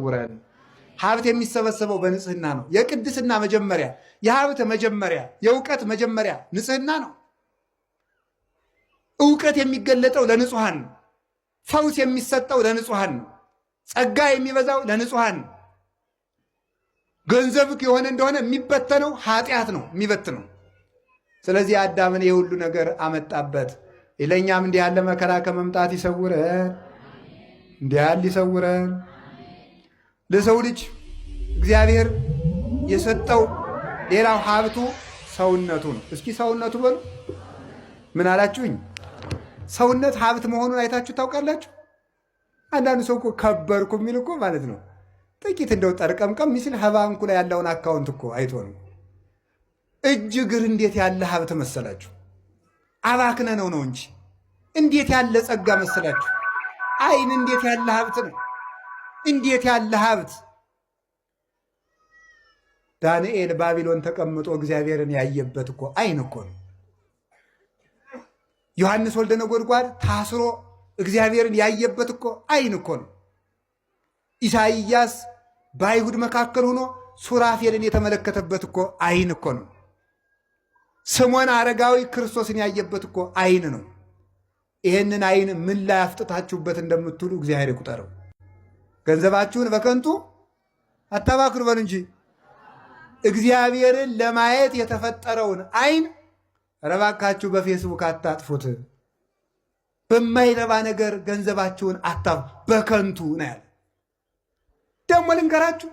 ይሰውረን። ሀብት የሚሰበሰበው በንጽህና ነው። የቅድስና መጀመሪያ፣ የሀብት መጀመሪያ፣ የእውቀት መጀመሪያ ንጽህና ነው። እውቀት የሚገለጠው ለንጹሐን ነው። ፈውስ የሚሰጠው ለንጹሐን ነው። ጸጋ የሚበዛው ለንጹሐን ነው። ገንዘብ የሆነ እንደሆነ የሚበተነው ኃጢአት ነው የሚበትነው። ስለዚህ አዳምን የሁሉ ነገር አመጣበት። ለእኛም እንዲህ ያለ መከራ ከመምጣት ይሰውረን፣ እንዲህ ያለ ይሰውረን። ለሰው ልጅ እግዚአብሔር የሰጠው ሌላው ሀብቱ ሰውነቱ ነው። እስኪ ሰውነቱ በሉ። ምን አላችሁኝ? ሰውነት ሀብት መሆኑን አይታችሁ ታውቃላችሁ? አንዳንዱ ሰው እኮ ከበርኩ የሚል እኮ ማለት ነው ጥቂት እንደው ጠርቀምቀም ሲል ከባንኩ ላይ ያለውን account እኮ አይቶ ነው። እጅ እግር እንዴት ያለ ሀብት መሰላችሁ! አባክነ ነው ነው እንጂ እንዴት ያለ ጸጋ መሰላችሁ! ዓይን እንዴት ያለ ሀብት ነው! እንዴት ያለ ሀብት! ዳንኤል ባቢሎን ተቀምጦ እግዚአብሔርን ያየበት እኮ ዓይን እኮ ነው። ዮሐንስ ወልደ ነጎድጓድ ታስሮ እግዚአብሔርን ያየበት እኮ ዓይን እኮ ነው። ኢሳይያስ በአይሁድ መካከል ሆኖ ሱራፌልን የተመለከተበት እኮ ዓይን እኮ ነው። ስምዖን አረጋዊ ክርስቶስን ያየበት እኮ ዓይን ነው። ይህንን ዓይን ምን ላይ አፍጥታችሁበት እንደምትውሉ እግዚአብሔር ይቁጠረው። ገንዘባችሁን በከንቱ አታባክኑ በሉ እንጂ እግዚአብሔርን ለማየት የተፈጠረውን ዓይን ረባካችሁ በፌስቡክ አታጥፉት። በማይረባ ነገር ገንዘባችሁን አታ በከንቱ ነው ያለ። ደግሞ ልንገራችሁ፣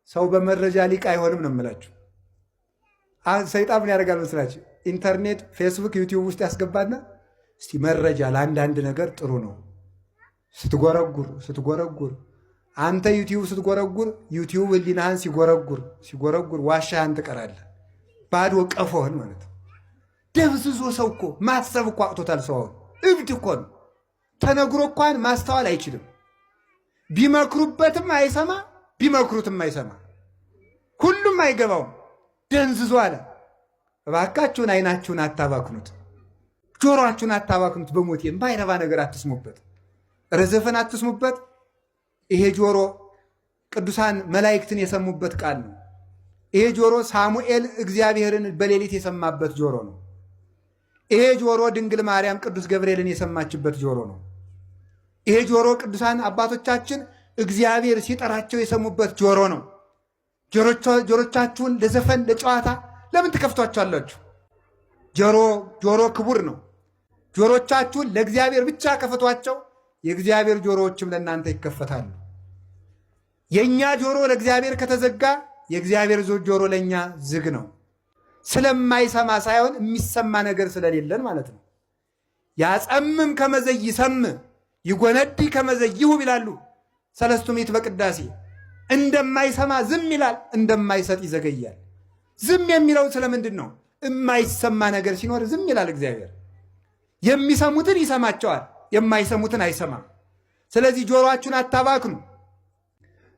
ሰው በመረጃ ሊቅ አይሆንም ነው የምላችሁ። ሰይጣን ምን ያደርጋል መስላችሁ? ኢንተርኔት፣ ፌስቡክ፣ ዩቲዩብ ውስጥ ያስገባና እስቲ መረጃ ለአንዳንድ ነገር ጥሩ ነው። ስትጎረጉር ስትጎረጉር አንተ ዩቲዩብ ስትጎረጉር ዩቲዩብ ህሊናህን ሲጎረጉር ሲጎረጉር ዋሻህን ትቀራለህ። ባዶ ቀፎህን ማለት ነው። ደብዝዞ ሰው እኮ ማሰብ እኮ አቅቶታል። ሰው አሁን እብድ እኮ ነው። ተነግሮ እንኳን ማስተዋል አይችልም። ቢመክሩበትም አይሰማ፣ ቢመክሩትም አይሰማ፣ ሁሉም አይገባውም። ደንዝዞ አለ። እባካችሁን አይናችሁን አታባክኑት፣ ጆሮአችሁን አታባክኑት። በሞቴ የማይረባ ነገር አትስሙበት፣ ረዘፈን አትስሙበት። ይሄ ጆሮ ቅዱሳን መላእክትን የሰሙበት ቃል ነው። ይሄ ጆሮ ሳሙኤል እግዚአብሔርን በሌሊት የሰማበት ጆሮ ነው። ይሄ ጆሮ ድንግል ማርያም ቅዱስ ገብርኤልን የሰማችበት ጆሮ ነው። ይሄ ጆሮ ቅዱሳን አባቶቻችን እግዚአብሔር ሲጠራቸው የሰሙበት ጆሮ ነው። ጆሮቻችሁን ለዘፈን ለጨዋታ ለምን ትከፍቷቸዋላችሁ? ጆሮ ጆሮ ክቡር ነው። ጆሮቻችሁን ለእግዚአብሔር ብቻ ከፍቷቸው፣ የእግዚአብሔር ጆሮዎችም ለእናንተ ይከፈታሉ። የእኛ ጆሮ ለእግዚአብሔር ከተዘጋ የእግዚአብሔር ጆሮ ለእኛ ዝግ ነው። ስለማይሰማ ሳይሆን የሚሰማ ነገር ስለሌለን ማለት ነው። ያጸምም ከመዘይ ይሰም ይጎነዲ ከመዘይሁብ ይላሉ ሰለስቱ ምዕት በቅዳሴ። እንደማይሰማ ዝም ይላል፣ እንደማይሰጥ ይዘገያል። ዝም የሚለው ስለምንድን ነው? የማይሰማ ነገር ሲኖር ዝም ይላል እግዚአብሔር። የሚሰሙትን ይሰማቸዋል፣ የማይሰሙትን አይሰማም። ስለዚህ ጆሮአችሁን አታባክኑ።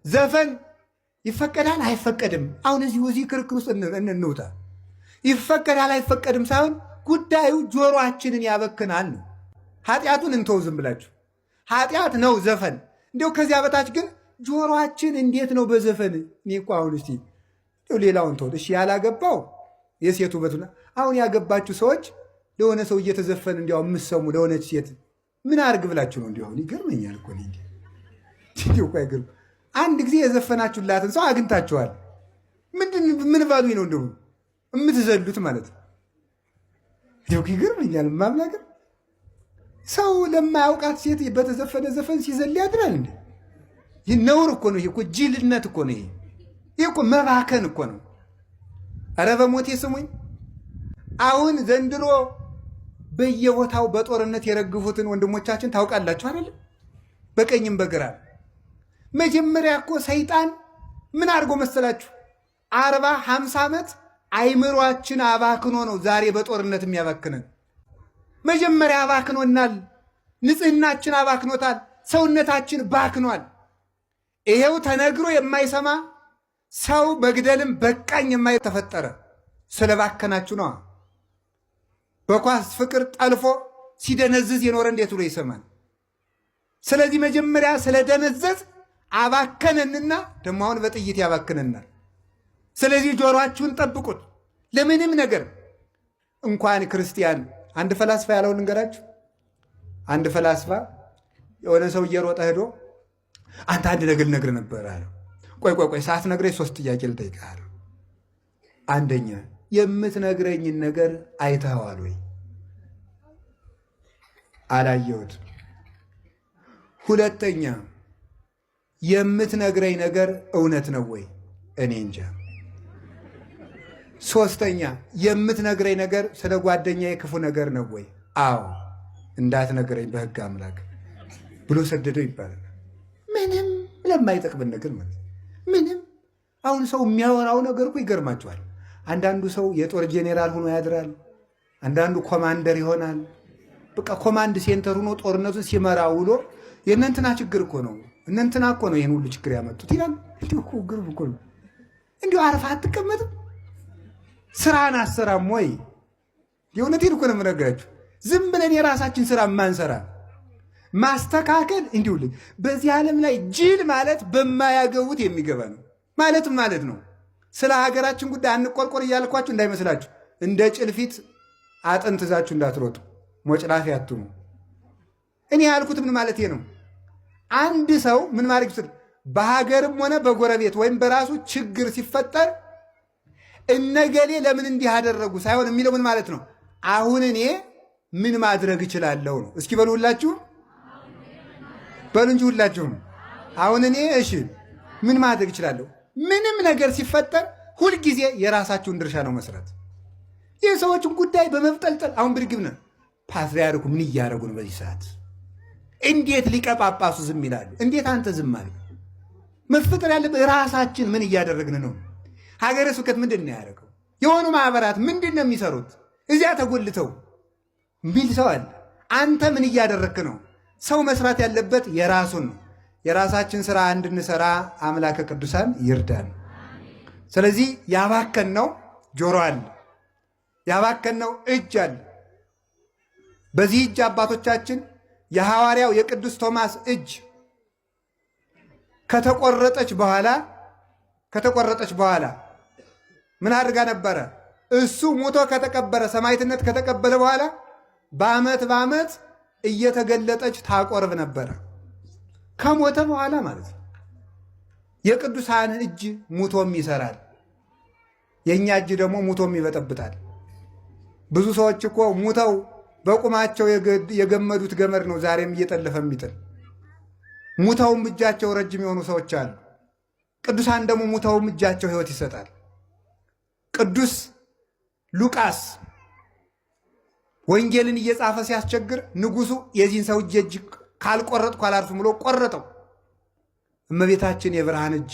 ዘፈን ይፈቀዳል አይፈቀድም፣ አሁን እዚህ እዚህ ክርክር ውስጥ እንውጣ። ይፈቀዳል አይፈቀድም ሳይሆን ጉዳዩ ጆሮአችንን ያበክናል ነው። ኃጢአቱን እንተው ዝም ብላችሁ ኃጢአት ነው ዘፈን። እንዲያው ከዚያ በታች ግን ጆሮአችን እንዴት ነው በዘፈን? እኔ እኮ አሁን እስቲ ሌላውን ተውት እሺ፣ ያላገባው የሴት ውበት፣ አሁን ያገባችሁ ሰዎች ለሆነ ሰው እየተዘፈን እንዲያው የምትሰሙ ለሆነች ሴት ምን አርግ ብላችሁ ነው? እንዲሁ አሁን ይገርመኛል እኮ እንዲሁ እኮ አይገርም። አንድ ጊዜ የዘፈናችሁላትን ሰው አግኝታችኋል። ምንድን ምን ባሉኝ ነው እንደው የምትዘሉት ማለት ነው። እንዲሁ ይገርመኛል። ማምላገር ሰው ለማያውቃት ሴት በተዘፈነ ዘፈን ሲዘል ያድራል እንዴ? ይህ ነውር እኮ ነው። ይሄ እኮ ጅልነት እኮ ነው። ይሄ እኮ መባከን እኮ ነው። ኧረ በሞቴ ስሙኝ። አሁን ዘንድሮ በየቦታው በጦርነት የረግፉትን ወንድሞቻችን ታውቃላችሁ አይደል? በቀኝም በግራ። መጀመሪያ እኮ ሰይጣን ምን አድርጎ መሰላችሁ? 40 50 ዓመት አይምሯችን አባክኖ ነው ዛሬ በጦርነት የሚያባክነን። መጀመሪያ አባክኖናል። ንጽህናችን አባክኖታል። ሰውነታችን ባክኗል። ይሄው ተነግሮ የማይሰማ ሰው መግደልም በቃኝ የማይ ተፈጠረ። ስለባከናችሁ ነዋ። በኳስ ፍቅር ጠልፎ ሲደነዝዝ የኖረ እንዴት ብሎ ይሰማል? ስለዚህ መጀመሪያ ስለደነዘዝ አባከነንና ደግሞ አሁን በጥይት ያባክነናል። ስለዚህ ጆሮአችሁን ጠብቁት ለምንም ነገር እንኳን ክርስቲያን። አንድ ፈላስፋ ያለውን ልንገራችሁ። አንድ ፈላስፋ የሆነ ሰው እየሮጠ ሄዶ አንተ አንድ ነገር ልነግርህ ነበር አለው። ቆይ ቆይ ቆይ ሳትነግረኝ ሶስት ጥያቄ ልጠይቅህ አለው። አንደኛ የምትነግረኝን ነገር አይተኸዋል ወይ? አላየሁትም። ሁለተኛ የምትነግረኝ ነገር እውነት ነው ወይ? እኔ እንጃ። ሶስተኛ የምትነግረኝ ነገር ስለ ጓደኛዬ ክፉ ነገር ነው ወይ? አዎ። እንዳትነግረኝ በሕግ አምላክ ብሎ ሰደደው ይባላል። ምንም ለማይጠቅምን ነገር ማለት ምንም። አሁን ሰው የሚያወራው ነገር እኮ ይገርማቸዋል። አንዳንዱ ሰው የጦር ጄኔራል ሆኖ ያድራል። አንዳንዱ ኮማንደር ይሆናል። በቃ command center ሆኖ ጦርነቱን ሲመራ ውሎ የእነንትና ችግር እኮ ነው፣ እነንትና እኮ ነው ይህን ሁሉ ችግር ያመጡት ይላል። እንዲሁ እኮ ግርም እኮ ነው። እንዲሁ አርፈህ አትቀመጥም? ስራን አሰራም ወይ? የእውነቴን እኮ ነው የምነግራችሁ። ዝም ብለን የራሳችን ስራ ማንሰራ ማስተካከል እንዲሁ በዚህ ዓለም ላይ ጅል ማለት በማያገቡት የሚገባ ነው ማለትም ማለት ነው። ስለ ሀገራችን ጉዳይ አንቆርቆር እያልኳችሁ እንዳይመስላችሁ። እንደ ጭልፊት አጥንት ይዛችሁ እንዳትሮጡ፣ ሞጭላፊ አትሁኑ። እኔ ያልኩት ምን ማለት ነው? አንድ ሰው ምን ማድረግ ይችላል? በሀገርም ሆነ በጎረቤት ወይም በራሱ ችግር ሲፈጠር እነገሌ ለምን እንዲህ አደረጉ ሳይሆን የሚለው ምን ማለት ነው? አሁን እኔ ምን ማድረግ እችላለሁ ነው። እስኪ በሉ ሁላችሁም በሉ እንጂ ሁላችሁም። አሁን እኔ እሺ ምን ማድረግ እችላለሁ? ምንም ነገር ሲፈጠር ሁልጊዜ የራሳችሁን ድርሻ ነው መስራት። የሰዎችን ጉዳይ በመብጠልጠል አሁን ብድግብ ነን። ፓትርያርኩ ምን እያደረጉ ነው በዚህ ሰዓት? እንዴት ሊቀ ጳጳሱ ዝም ይላሉ? እንዴት አንተ ዝም አልክ? መፈጠር ያለበት ራሳችን ምን እያደረግን ነው? ሀገረ ስብከት ምንድን ነው ያደረገው? የሆኑ ማህበራት ምንድን ነው የሚሰሩት? እዚያ ተጎልተው ሚል ሰው አለ። አንተ ምን እያደረግክ ነው? ሰው መስራት ያለበት የራሱን ነው። የራሳችን ስራ እንድንሰራ አምላከ ቅዱሳን ይርዳን። ስለዚህ ያባከን ነው ጆሮ አለ፣ ያባከን ነው እጅ አለ። በዚህ እጅ አባቶቻችን የሐዋርያው የቅዱስ ቶማስ እጅ ከተቆረጠች በኋላ ከተቆረጠች በኋላ ምን አድርጋ ነበረ? እሱ ሞቶ ከተቀበረ ሰማዕትነት ከተቀበለ በኋላ በዓመት በዓመት እየተገለጠች ታቆርብ ነበረ። ከሞተ በኋላ ማለት ነው። የቅዱሳን እጅ ሙቶም ይሰራል። የእኛ እጅ ደግሞ ሙቶም ይበጠብጣል። ብዙ ሰዎች እኮ ሙተው በቁማቸው የገመዱት ገመድ ነው ዛሬም እየጠለፈ የሚጥል። ሙተውም እጃቸው ረጅም የሆኑ ሰዎች አሉ። ቅዱሳን ደግሞ ሙተውም እጃቸው ሕይወት ይሰጣል። ቅዱስ ሉቃስ ወንጌልን እየጻፈ ሲያስቸግር ንጉሱ የዚህን ሰው እጅ ካልቆረጥኩ አላርፍም ብሎ ቆረጠው። እመቤታችን የብርሃን እጅ